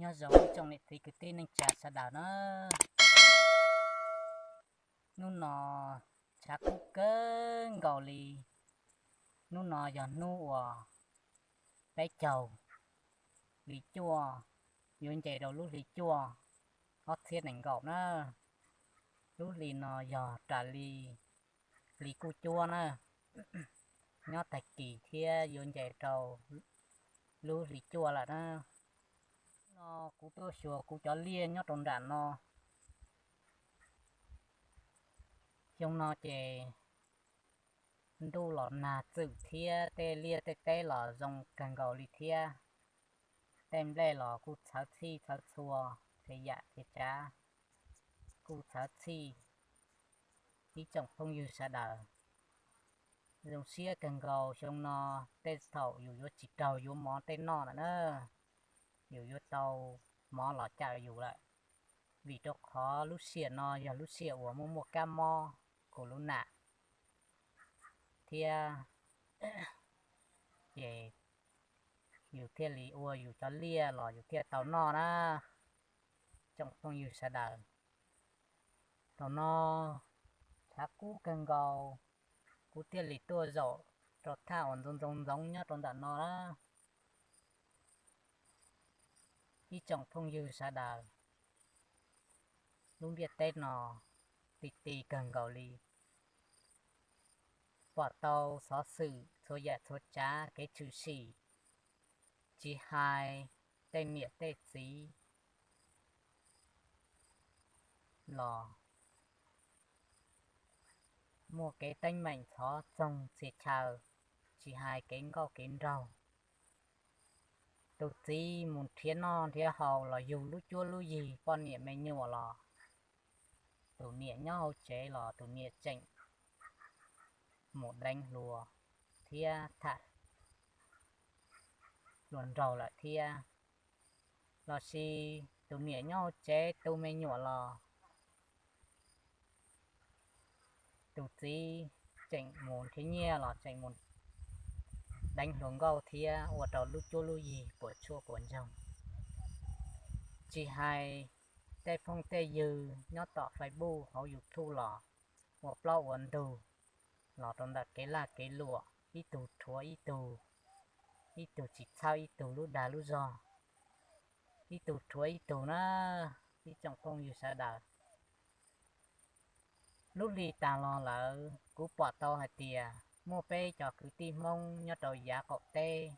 Nyob zoo ib tsoom niam txiv kwv tij neej tsa sawv daws na. Hnub no tshav kub kawg nkaus li. Hnub no yog hnub uas peb caug hli cuaj, yuav nce rau lub hli cuaj ob txhiab nees nkaum na. Lub hli no yog raws li hli kuj cuab na, nyob tag kis thiab yuav nce rau lub hli cuaj lawm na. No kuv tuaj xyuas kuv cov liaj nyob rau nram no. Xyoo no ces ntuj los nag txwm thiab tej liaj tej teb los zoo kawg nkaus li thiab. Tej nplej los kuj txhawv txhij txhawv txhua, tej yam tej tsav kuj txhawv txhij. Ib tsoom phooj ywg sawv daws, zoo siab kawg nkaus xyoo no tej thaum yus yuav tsis raug yuav mov tej noj lawm na, yus yuav tau mov los cawm yus lawm. Vim rau qhov lub sij hawm no yog lub sij hawm uas muaj muaj kab mob kuv lub nam thiab, ces yus thiaj li ua yus cov liaj los yus thiaj tau noj na. Tsoom phooj ywg sawv daws, thaum no tshav kub kawg nkaus, kuv thiaj li tuaj zaum rau thaj uas ntxoov ntxoov ntxoov nyob rau ntawm no na. Ib tsoom phooj ywg sawv daws, lub ntiaj teb no ti ti kawg nkaus li, pom tau xov xwm txhua yam txhua tsav kev tshwm sim, tsis hais tej niam tej txiv los muaj kev teeb meem ntxhov txoog txhia chaw, tsis hais kev nkauj kev nraug. Tus txiv mus nrhiav noj nrhiav haus los yug lub cuab lub yig poj niam me nyuam los, tus niam nyob hauv tsev los tus niam tseem mus deev hluas thiab tham hluas nraug lawm thiab. Los sis tus niam nyob hauv tsev tu me nyuam los tus txiv tseem mus nrhiav nyiaj los tseem mus deev hluas nkauj thiab ua rau lub cuab lub yig puas tsuaj puas ntsoog. Tsis hais tej phooj tej ywg nyob tom Facebook hauv YouTube los ua plaub ua ntug, los rau ntawm kev laj kev luam ib tug rhuav ib tug, ib tug tsis txhawb ib tug lub dag lub zog, ib tug rhuav ib tug na. Ib tsoom phooj ywg sawv daws, lub hli tas los lawm kuv pom tau hais tias muaj peb cov kwv tij Hmoob nyob rau yav qaum teb,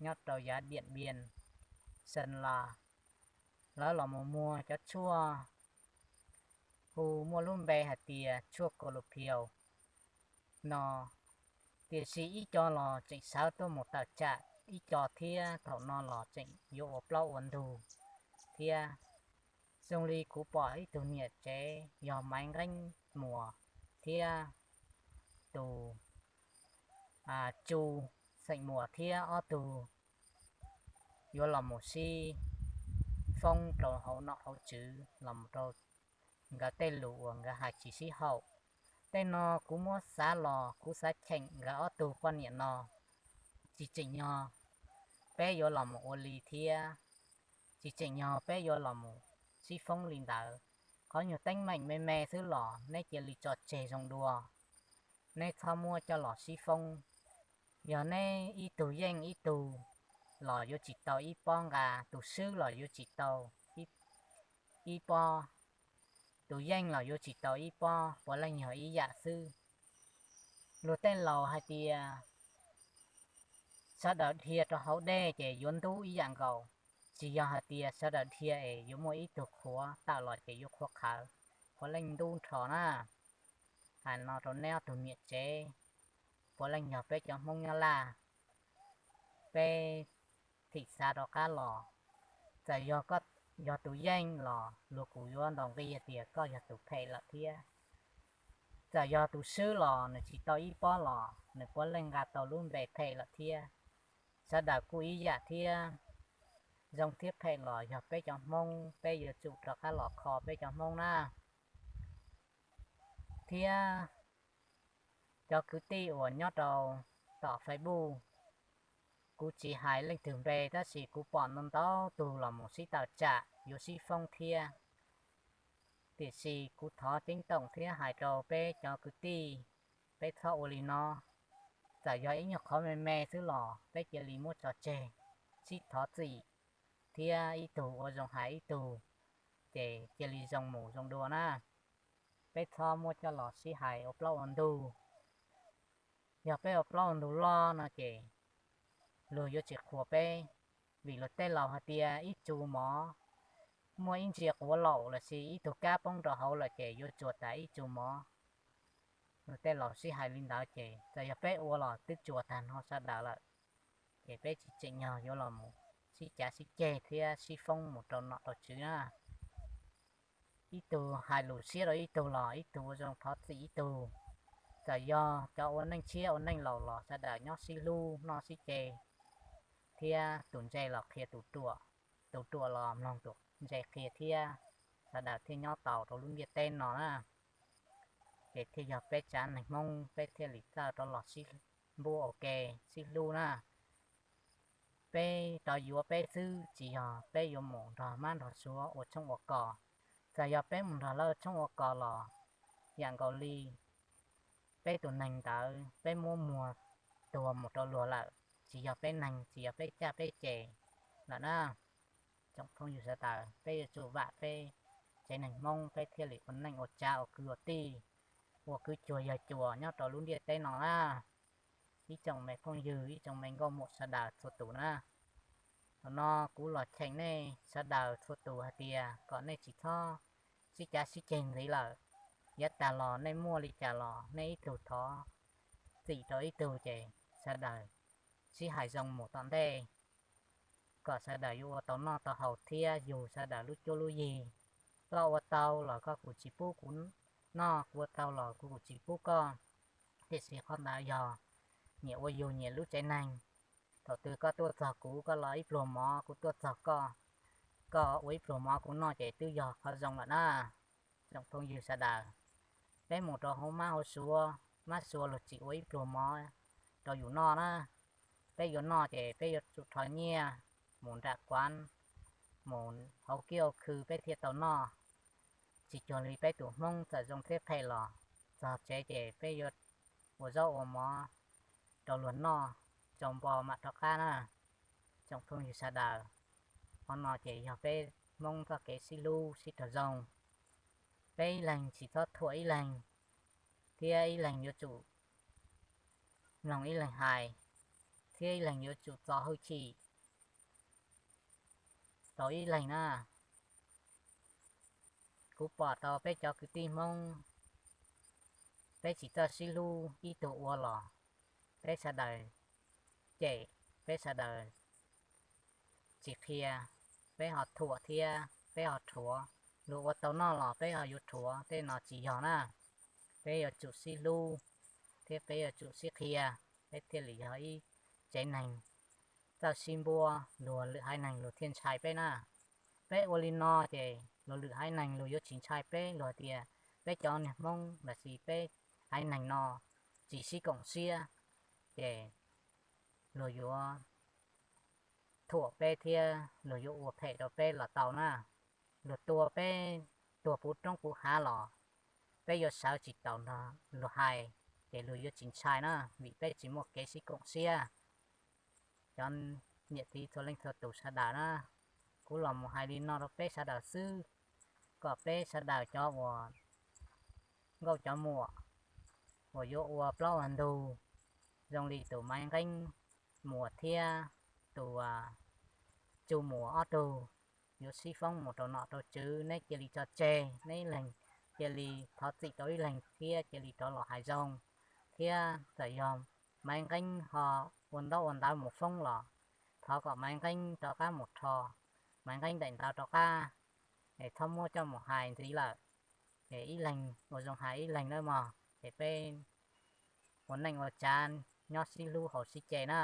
nyob rau yav Diam Npias, Xeem Las, lawv los mus muag cov tshuaj hu muaj lub npe hais tias tshuaj Kolopiau no, tiam sis ib co los tseem sawv tuaj mus tawm tsam ib co thiab, thaum no los tseem yuav ua plaub ua ntug thiab. Zoo li kuv pom ib tug niam tsev yog Maiv Nqeeb Muas thiab tus Tsu xeem Muas thiab ob tug yuav los mus sib foob rau hauv nom hauv tswv los mus rau nkawd tej lus uas nkawd hais tsis sib haum. Tej no kuv muab xav los kuv xav cheem nkawd ob tug poj niam no, tsis tseem yog peb yuav los mus ua li thiab, tsis tseem yog peb yuav los mus sib foob li ntawd. Qhov nyuag teeb meem me me xwb los neb cia li tso tseg zoo dua, neb txhob muab coj los sib foob. Yog neb ib tug yeej ib tug los yuav tsis tau ib pob nqa, tus swb los yuav tsis tau ib pob, tus yeej los yuav tsis tau ib pob, puav leej yog ib yam xwb. Luag tej laus hais tias sawv daws dhia rau hauv dej ces yuav ntub ib yam nkaus, tsis yog hais tias sawv daws dhia es yuav muaj ib tug qhuav tawm los ces yuav qhuav qhawv, puav leej ntub nrho na. Hais no rau neb ob tug niam tsev, puav leej yog peb cov Hmoob Nyab Laj, peb thim xav rov qab los, txawm yog koj yog tus yeej los luag kuj yuav ntaus nqi tias koj yog tus phem lawm thiab. Txawm yog tus swb los nws tsis tau ib pob los nws puav leej nqa tau lub npe phem lawm thiab. Sawv daws kuj ib yam thiab, zoo thiab phem los yog peb cov Hmoob, peb yuav tsum rov qab los kho peb cov Hmoob na. Thiab cov kwv tij uas nyob rau tom Facebook, Kuv tsis hais leej twg npe tab sis kuv pom ntau ntau tug los mus sib tawm tsam yuav sib foob thiab. Tiam sis kuv thov ceeb toom thiab hais rau peb cov kwv tij, peb txhob ua li no. Txawm yog ib nyuag qhov me me xwb los peb cia li muab tso tseg, sib thov txim, thiab ib tug ua zoo hais ib tug, ces cia li zoo mus zoo dua na. Peb txhob muab coj los sib hais ua plaub ua ntug. Yog peb ua plaub ua ntug loj no ces luag yuav tsis qhuas peb, vim luag tej laus hais tias ib tsu mov, muaj ib ntsia quav laum lossis ib tug kab poob rau hauv lawm ces yuav tsuas tas ib tsu mov. Luag tej laus sib hais li ntawd ces txawm yog peb ua los twb tsuas tag nrho sawv daws lawm, ces peb tsis tseem nyog yuav los mus sib cav sib ceg thiab sib foob mus rau nom rau tswv na. Ib tug hais lus siab rau ib tug los ib tug ua zoo thov txim ib tug. Txawm yog cov ua neej tshiab ua neej laus los sawv daws nyob sib hlub noj sib ce thiab tus ntse los qhia tus ruam, tus ruam los mloog tus ntse qhia thiab, sawv daws thiaj nyob tau rau lub ntiaj teb no na. Ces thiaj yog peb tsav neeg Hmoob peb thiaj li txawj rov los sib npuab ua ke, sib hlub na. Peb rov yuav peb xwb, tsis yog peb yuav mus nrog mab nrog suav ua tshoob ua kos. Txawm yog peb mus nrog lawv ua tshoob ua kos los yam nkaus li peb tus neeg ntawd peb muab muag tuag mus rau luag lawm, tsis yog peb neeg, tsis yog peb caj peb ces lawm na. Tsoom phooj ywg sawv daws, peb yuav tsum vam peb tsev neeg Hmoob peb thiaj li ua neej ua tsav ua kwv ua tij, ua kwv cuag yawg cuas nyob rau lub ntiaj teb no na. Ib tsoom me phooj ywg, ib tsoom me nkauj muam sawv daws txhua tus na, thaum no kuv los cheem nej sawv daws txhua tus hais tias kom nej tsis txhob sib cav sib ceg ntxiv lawm. Yav tag los nej muaj li cas los nej ib tug thov txim rau ib tug ces sawv daws sib hais zoo mus tom ntej, kom sawv daws yuav ua tau noj tau haus thiab yug sawv daws lub cuab lub yig. Koj ua tau los koj kuj tsis pub kuv noj, kuv ua tau los kuv kuj tsis pub koj. Tiam sis qhov ntawd yog nyias ua yus nyias lub tsev neeg. Thaum twg koj tuaj txog kuv, koj los ib pluag mov, kuv tuaj txog koj, koj ua ib pluag mov kuv noj ces twb yog qhov zoo lawm na. Tsoom phooj ywg sawv daws, peb mus rau hauv mab hauv suav, mab suav luag tsis ua ib pluag mov rau yus noj na. Peb yuav noj ces peb yuav tsum rho nyiaj mus nram kuav, mus hauv kiab hauv khw peb thiaj tau noj. Tsis cuag li peb tus Hmoob txawm zoo thiab phem los txog tsev ces peb yuav ua zaub ua mov rau luag noj, tsau npo mam rov qab na. Tsoom phooj ywg sawv daws, qhov no ces yog peb Hmoob txoj kev sib hlub sib raug zoo. Peb ib leeg tsis txhob thuam ib leeg, thiab ib leeg yuav tsum mloog ib leeg hais, thiab ib leeg yuav tsum txo hwj chim rau ib leeg na. Kuv pom tau peb cov kwv tij Hmoob, peb tsis txawj sib hlub, ib tug ua los peb sawv daws cem, peb sawv daws tsis qhia, peb ho thuam thiab peb ho rhuav. Luag ua tau noj los peb ho yuav rhuav, tej no tsis yog na. Peb yuav tsum sib hlub thiab peb yuav tsum sib qhia, peb thiaj li yog ib tsev neeg txawj sib npuab, luag lwm haiv neeg luag thiaj ntshai peb na. Peb ua li no ces luag lwm haiv neeg luag yuav tsis ntshai peb, luag tias peb cov niag Hmoob lossis peb haiv neeg no tsis sib koom siab, ces luag yuav thuam peb thiab luag yuav ua phem rau peb los tau na. Luag tua peb, tuag puv roob puv hav los peb yuav sawv tsis taus nrog luag hais, ces luag yuav tsis ntshai na, vim peb tsis muaj kev sib koom siab. Cov niam txiv txhua leej txhua tus sawv daws na, kuv los mus hais li no rau peb sawv daws xwb, kom peb sawv daws cov uas nkauj cov muam uas yuav ua plaub ua ntug zoo li tus Maiv Nqeeb Muas thiab tus Tsu Muas ob tug yuav sib foob mus rau nom rau tswv, neb cia li tso tseg, neb ib leeg cia li thov txim rau ib leeg thiab cia li rov los hais zoo, thiab txawm yog Maiv Nqeeb ho ua ntaub ua ntawv mus foob los thov kom Maiv Nqeeb rov qab mus rho Maiv Nqeeb daim ntawv rov qab, es txhob muab coj mus hais ntxiv lawm, es ib leeg ua zoo hais ib leeg nawb mog, es peb ua neej ua tsav nyob sib hlub haus sib ce na.